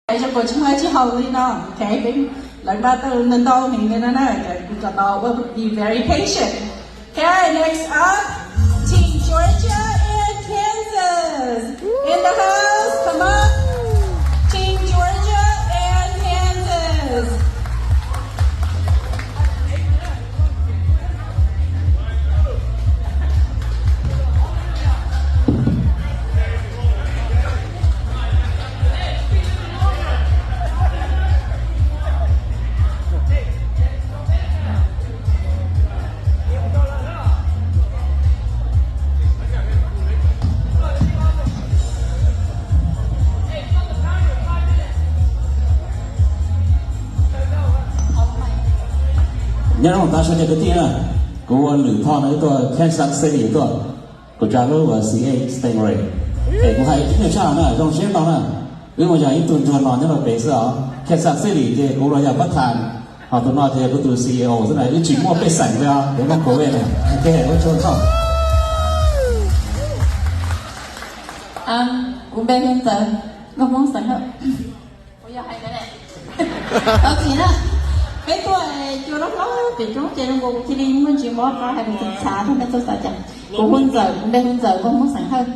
Ais, kuv tsis muaj dab tsi haus li no. Ok, peb, lawv npaj tau ntau ntau heev li no na, kuv kom tau ua, be very patient. Okay, next up, Team Georgia and Kansas. In the house, come on. Team Georgia and Kansas. Nyob zoo tag sawv daws kwv tij na, kuv ua Lwm Thoj no, wb tuaj Kansas City tuaj, kuv tsav lub uas C A Stingray. Es kuv hais ib nyuag tshaj na, zoo siab ntau na, wb mus yog ib tug ntsuag no nyob rau pem xwb os. Kansas City ces kuv los yog pab tham, ho tus no ces kuv tus C E O xwb na, wb tsis muaj pej xeem li os, kuv muaj COVID na. Ok, ua tsaug ntau. Kuv npe hu Ntxawm, nkauj Hmoob xeem Hawj. Kuv yog hais ntawd ne. Tau txim na. Peb tuaj cua loj hlob pem roob ces zoo nkaus kuv cia li muaj ntsis mob qab hais kuv txav txav thiab nej txhob xav cas. Kuv hu Ntxawm, kuv npe hu Ntxawm, nkauj Hmoob xeem Hawj.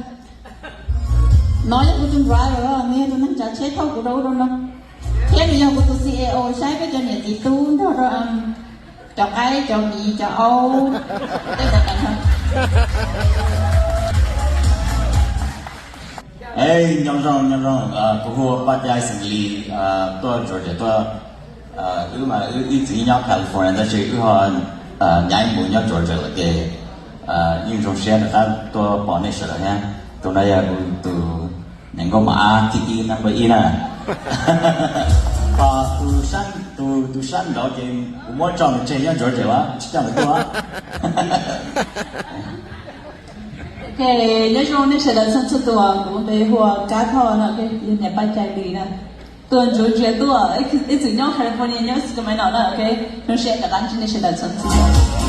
No yog kuv tus driver, nws yog tus neeg tsav tsheb thauj kuv rau ub rau no, thiab nws yog kuv tus C E O saib peb cov niam txiv tub nrog rau cov qaib, cov miv, cov aub, tej cov qees no. Nyob zoo, nyob zoo, kuv hu Paj Cai xeem Lis, tuaj Georgia tuaj. Wb mas wb ib txwm nyob California tab sis wb ho nyaib mus nyob Georgia lawm ces yeej zoo siab rov qab tuaj pom nej sawv daws thiab. Tus no yog kuv tus niam nkauj mos ab thib ib, number ib na. Ho tus sab nraud ces kuv muab tso nws tseg nyob Georgia, tsis coj nws tuaj. Ok, nyob zoo nej sawv daws txhua txhua tus, kuv npe hu ua Kab Thoj no, yog niam Paj Cai Lis na. Tuaj Georgia tuaj, ib txwm nyob California nyob Sacramento na, ok. Zoo siab rov qab ntsib nej sawv daws txhua txhua tus.